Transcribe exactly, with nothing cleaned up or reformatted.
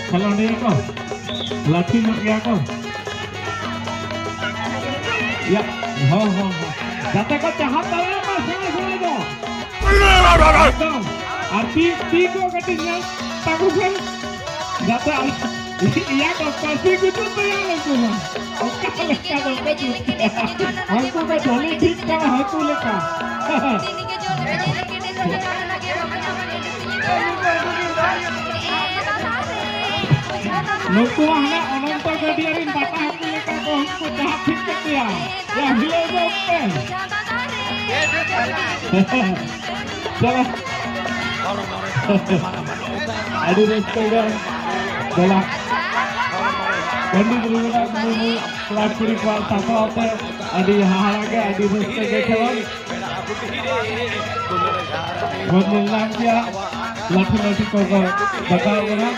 ᱠᱷᱮᱞᱳᱰᱤᱭᱟᱹ ᱠᱚ ᱞᱟᱹᱴᱷᱩ ᱧᱚᱜ ᱜᱮᱭᱟ ᱠᱚ᱾ ᱭᱟ, ᱦᱚᱸ, ᱦᱚᱸ, ᱦᱚᱸ᱾ ᱡᱟᱛᱮ ᱠᱚ ᱪᱟᱦᱟᱣ ᱫᱟᱲᱮᱭᱟᱜ ᱢᱟ ᱥᱮᱬᱟ ᱥᱮᱬᱟ ᱫᱚ᱾ ᱮᱠᱫᱚᱢ᱾ ᱟᱨ ᱛᱤ, ᱛᱤ ᱠᱚ ᱠᱟᱹᱴᱤᱡ ᱧᱮᱞ ᱛᱟᱠᱚ ᱯᱮ᱾ ᱡᱟᱛᱮ ᱟᱞᱚ, ᱤᱭᱟᱹ ᱠᱚ ᱯᱟᱹᱥᱤ ᱠᱚ ᱪᱚ ᱛᱮᱭᱟᱨ ᱩᱱᱠᱩ ᱢᱟ᱾ ᱚᱠᱟ ᱞᱮᱠᱟ ᱫᱚ ᱠᱚ ᱡᱩᱛ ᱠᱮᱜᱼᱟ᱾ ᱩᱱᱠᱩ ᱫᱚ ᱡᱷᱟᱹᱞᱤ ᱴᱷᱤᱠ ᱠᱟᱱᱟ ᱦᱟᱹᱠᱩ ᱞᱮᱠᱟ᱾ ᱱᱩᱠᱩ ᱦᱟᱱᱟ ᱚᱱᱚᱱᱛᱚ ᱜᱟᱹᱰᱭᱟᱹ ᱨᱮᱱ ᱵᱟᱴᱟ ᱦᱟᱹᱠᱩ ᱞᱮᱠᱟ ᱠᱚ ᱩᱱᱠᱩ ᱡᱟᱦᱟᱸ ᱴᱷᱤᱠ ᱠᱮᱫ ᱯᱮᱭᱟ᱾ ᱭᱟ, ᱦᱤᱞᱟᱹᱣ ᱜᱚᱫ ᱯᱮ᱾ ᱪᱚᱞᱚ᱾ ᱟᱹᱰᱤ ᱨᱟᱹᱥᱠᱟᱹ ᱜᱮ᱾ ᱫᱮᱞᱟ᱾ ᱯᱚᱱᱰᱤᱛ ᱨᱚᱜᱷᱩᱱᱟᱛᱷ ᱢᱩᱨᱢᱩ ᱠᱚᱲᱟ ᱠᱩᱲᱤ ᱠᱚᱣᱟᱜ ᱥᱟᱯᱲᱟᱣ ᱛᱮ ᱟᱹᱰᱤ ᱦᱟᱦᱟᱲᱟ ᱜᱮ, ᱟᱹᱰᱤ ᱨᱟᱹᱥᱠᱟᱹ ᱜᱮ ᱠᱷᱮᱞᱳᱰ᱾ ᱵᱚᱱ ᱧᱮᱞ ᱧᱟᱢ ᱠᱮᱭᱟ, ᱞᱟᱹᱴᱷᱩ ᱞᱟᱹᱴᱷᱩ ᱠᱚᱠᱚ ᱵᱟᱜᱟᱣ ᱠᱟᱱᱟ᱾